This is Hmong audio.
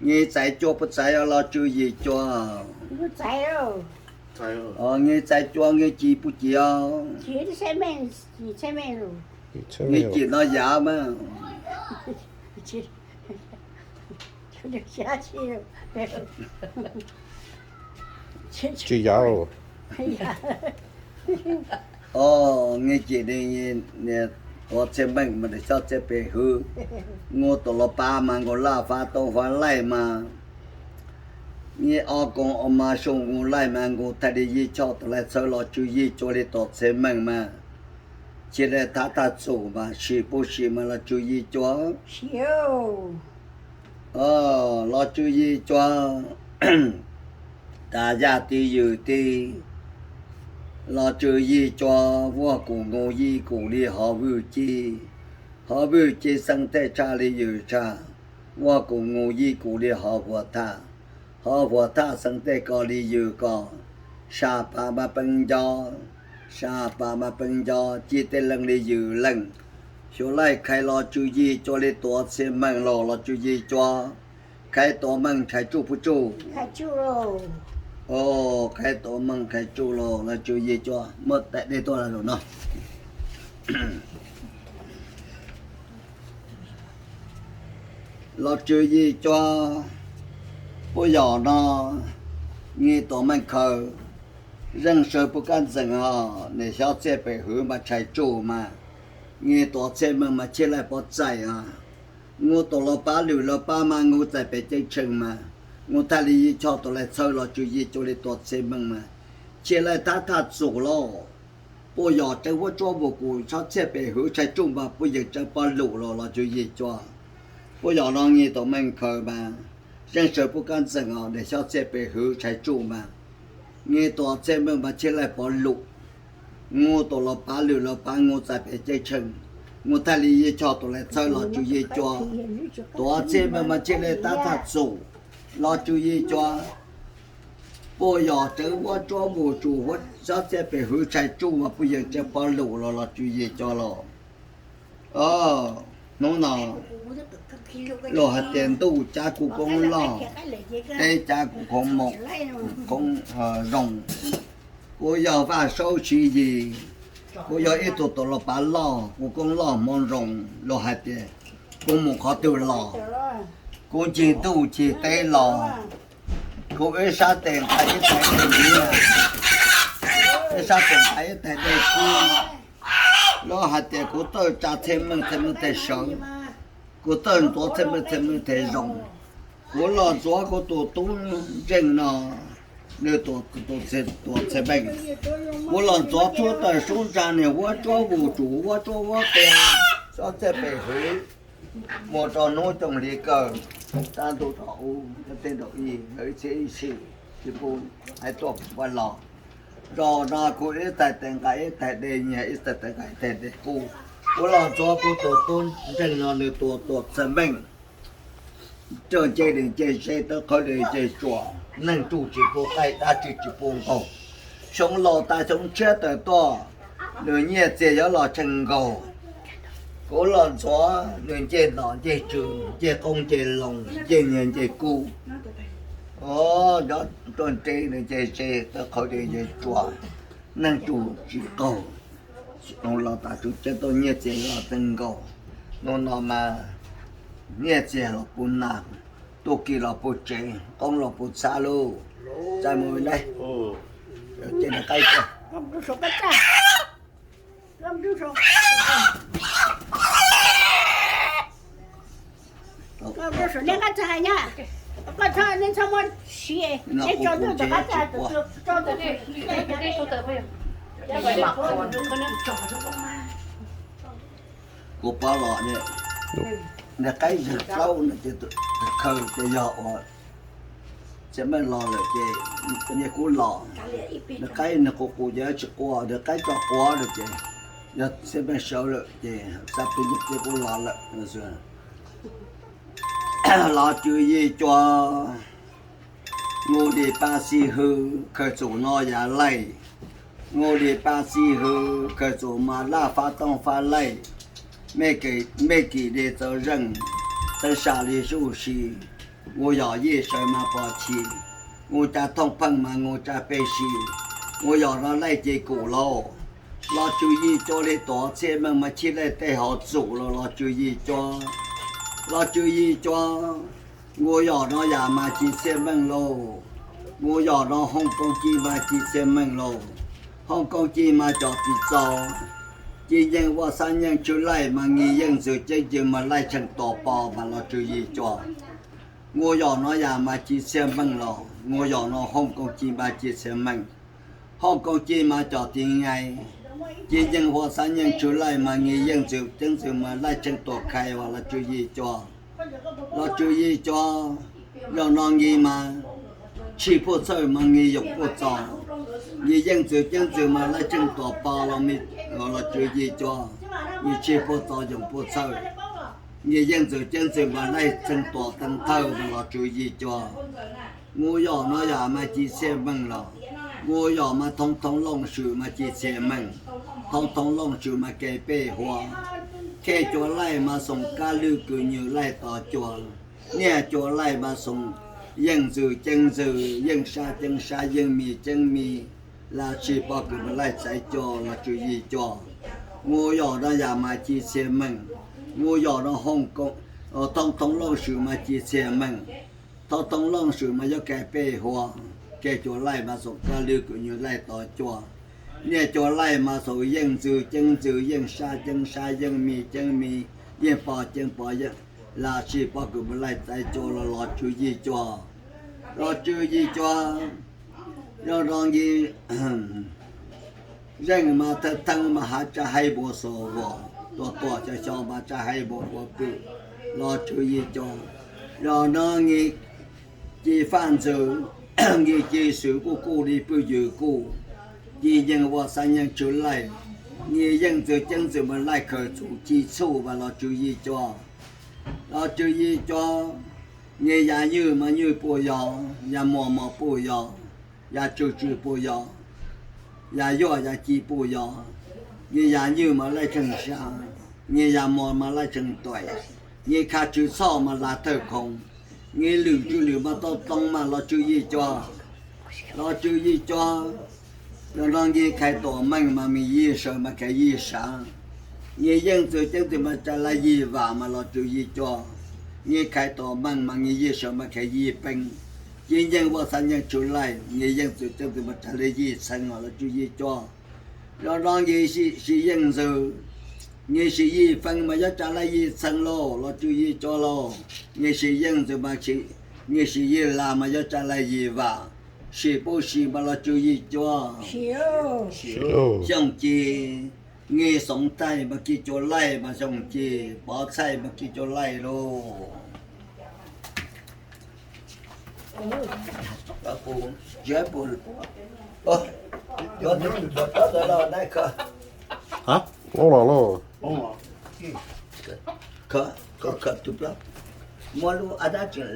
Nyias txais cua puas txais os los Tswv Yim Cua? Nyias txais cua nyias ci puas ci os? Nyias ci no yav mas. Tsis yav. Os, nyias ci ne, tuav txhiaj meej mas nws xyob txhiaj pes hwv. Nkaus tus los pab mas nkaus laj fab tooj fab laij mas, nyias ob koos ob mas xyoo nkaus laij mas nkaus thaij li Yij Choj tus laij txhawb los Tswv Yim Cua li tuav txhiaj meej mas, cia li thab thaj txum mas sim puj sim mas los Tswv Yim Cua. Os, los Tswv Yim Cua, tas yaj tij ywm tij, los Tswv Yim Cua, vuag kum nkaus yij kum li hov vwj ci, hov vwj ci xeeb tej tshaj li ywm tshaj, vuag kum nkaus yij kum li hov huam thaj, hov huam thaj xeeb tej ko li ywm ko, saj pam mas peeb nco, saj pam mas peeb nco, ci tej leej li ywm leej. Xyov laij khais los Tswv Yim Cua li tuav txhiaj meej los los Tswv Yim Cua, khais tuav meej tshais tsuj puj tsuj? Os, khais tuav meej tshais tsuj los los Tswv Yim Cua, muab tais dej tuaj los no. Los Tswv Yim Cua, puj yom no, nyias tuav meej khaws, zeej saw puj kab ntxeem os, nws xyob txhiaj pes hwv mas tshais tsuj mas, nyias tuav txhiaj meej mas Chij Laij pov txais os. Nkaus tus los pab lwm los pab mas nkaus txais pem ceeb tsheej mas, nkaus thaj li Yij Choj tus laij txhawb los Tswv Yim Cua li tuav txhiaj meej mas, Chij Laij thab thaj txum lauj. Puj yom tseev huab tsuab mus kuv xyob txhiaj pes hwv tshais tsuj mas puj yeem tseev pov lwm los los Tswv Yim Cua. Puj yom no nyias tuav meej khaws mas, zeej saw puj kab ntxeem os, nws xyob txhiaj pes hwv tshais tsuj mas, nyias tuav txhiaj meej mas Chij Laij pov lwm. Nkaus tus los pab lwm los pab nkaus txais pem ceeb tsheej, nkaus thaj li Yij Choj tus laij txhawb los Tswv Yim Cua, tuav txhiaj meej mas Chij Laij thab thaj txum los Tswv Yim Cua. Puj yom tseev huab tsuab mus tsum huab xyob txhiaj pes hwv tshais tsuj mas puj yeem tseev pov lwm los los Tswv Yim Cua los. Os, hnub no luag hais tias ntuj cab kuv koob loj, teb cab kuv koob moos, koob zoo. Kuv yog Vaj Saub Siv Yis, kuv yog ib tug tus los pav loj, kuv koob loj hmoov zoo, luag hais tias kuv mus qhov twg los, kuv ncig ntuj ncig teb los, kuv ib sab tes nqa ib tais dej ntiav, ib sab tes nqa ib tais dej kub. Luag hais tias kuv txawj tsa txhiaj meej txhiaj meej thiaj sawv, kuv txawj ntxuav txhiaj meej txhiaj meej thiaj zoo. Kuv los ntxuav kuv tus tub ntseej no, nws tuav txhiaj meej. Kuv los ntxuav tub tawg sub ntsa nws huab tsuab vus tsum huab tsuab huab qias, xyob txhiaj pes hwv, mus rau hnub cooj hli kawg, rau ntu rau ub, tej nraum ib, ib txhiab ib txhis, tsis pub hais tuaj pub los. Zaum no kuv ib tais tes nqa ib tais dej nyiag, ib tais tes nqa ib tais dej kub. Kuv los ntxuav kuv tus tub ntseej no nws tuav tuav txhiaj meej. Roj nce li nce ze, tawv qhawv li nce tsua, neeg tsuj tsis pub qaij, dab tsi tsis pub nkaug. Xyoo laus tas xyoo tshiab tawm tuaj, nws nyiaj txiag yuav los tsheej nkaug. Kuv los ntxuav nws ncej nom ncej tswv, ncej qoob ncej loo, ncej nyiaj ncej kub. Os, roj nce li nce ze, tawv qhawv li nce tsua, neeg tsuj tsis qaug. Xyoo laus tas xyoo tshiab tuaj nyiaj txiag yuav los tsheej nkaug. Hnub no mas nyiaj txiag los puv nag, tub ki los puv tsev, qoob los puv txhab lauj. Txais mus ne, ces nws qaib Kuv pab los ne, nws qaib zag plaub no ces khaws ces yog ua txhiaj meej los lawm ces nyiaj kub los. Nws qaib nws quas qus ces tsis quaj, nws qaib tso quav lawm ces yog txhiaj meej sawv lawm ces xav pib nyiaj kub los lawm. Los Tswv Yim Cua, nkaus li pab xib hwb khaws txuas no yav laij, nkaus li pab xib hwb khaws txuas mas laj fab tooj fab laij, mej kim li txawv zeej, Sawv sam li zuj si, nus yog yij sawv mas pos chim, nus tsa thooj pheej mas nus tsa pej si, nus yog no laij ces kum lauj. Los Tswv Yij Cuab li tuav txhiaj meej mas chib laij tej hov txum los Los Tswv Yij Cuab. Los Tswv Yij Cuab, nus yog no yam mas ci txhiaj meej lauj. Nus yog no hooj kooj ci mas ci txhiaj meej lauj. Hooj kooj ci mas cov txiv txaus, ci nyeej ua xab nyeej tsw laij mas ngi yeej ntxwv ceeb ntxwv mas laij tsheej tuam pov mas Los Tswv Yij Cuab. Nus yog no yam mas ci txhiaj meej lauj. Nus yog no hooj kooj ci mas ci txhiaj meej. Hooj kooj ci mas cov txiv nyais, ci nyeej ua xab nyeej tsw laij mas ngi yeej ntxwv ceeb ntxwv mas laij tsheej tuam khai mas Los Tswv Yij Cuab. Los Tswv Yij Cuab, yog no ngi mas tshis puaj txhawj mas ngi yoom puaj txo, ngi yeej ntxwv ceeb ntxwv mas laij tsheej tuam pov los, Los Tswv Yij Cuab, ngi tshis puaj txo yoom puaj txhawj, ngi yeej ntxwv ceeb ntxwv mas laij tsheej tuam teej thawj mas Los Tswv Yij Cuab. Nus yog no yam mas ci txhiaj meej lauj. Nus yog mas thoob thoob looj swm mas ci txhiaj meej. Thoob thoob looj swm mas kev pej huab, khej cua laij mas xoom kab lwj kws nyws laij tos cua, niaj cua laij mas xoom yeej ntxwv ceeb ntxwv, yeej sab ceeb sab, yeej mis ceeb mis, los tshis pov kws mas laij txaiv cua Los Tswv Yij Cuab. Nus yog no yam mas ci txhiaj meej. Nus yog no hooj, thoob thoob looj swm mas ci txhiaj meej. Thoob thoob looj swm mas yuav kev pej huab, khej cua laij mas xoom kab lwj kws nyws laij tos cua, niaj cua laij mas xoom yeej ntxwv ceeb ntxwv, yeej sab ceeb sab, yeej mis ceeb mis, yeej pov ceeb pov, yeej, los tshis pov kws mas laij txaiv cua los Los Tswv Yij Cuab. Los Tswv Yij Cuab, yog no ngi zeej mas thawj theej mas hav tsa haib npua xua vos, tuam tuam xyov xyov mas tsa haib npua ua pwm, Los Tswv Yij Cuab. Yog no ngi ci faj ntxwv, ngi ci swv kuj kuj li pwj ywm kuj, ci nyeej ua xab nyeej tsw laij, ngi yeej ntxwv ceeb ntxwv mas laij khaws txuj ci txhuj mas Los Tswv Yij Cuab. Los Tswv Yij Cuab, ngi yam nywj mas nywj puj yog, yam muas mas puj yog, yam tsw tsw puj yog, yam yuaj yam ci puj yog, ngi yam nywj mas laij tsheej sab, ngi yam muas mas laij tsheej tuam, ngi khav tswv txhoj mas lav thawj khoov, ngi lwm tsw lwm mas tau too mas Los Tswv Yij Cuab. Los Tswv Yij Cuab, yog no ngi khais tuam meej mas ngi yij sawv mas khais yij sav, ngi yeej ntxwv ceeb ntxwv mas tsa laij yij vam mas Los Tswv Yij Cuab. Ngi khais tuam meej mas ngi yij sawv mas khais yij peeb, ci nyeej ua xab nyeej tsw laij, ngi yeej ntxwv ceeb ntxwv mas tsa laij yij txheeb mas Los Tswv Yij Cuab. Yog no ngi sim yeej ntxwv, ngi sim yij feeb mas yuav tsa laij yij txheeb lauj Los Tswv Yij Cuab lauj. Ngi sim yeej ntxwv mas, ngi sim yij lam mas yuav tsa laij yij vam, sim puj sim mas Los Tswv Yij Cuab. Xyooj ci, ngi xoov thaij mas ci cua laij mas xyooj ci, pov thaij mas ci cua laij lauj. Muab lub ab dab tseem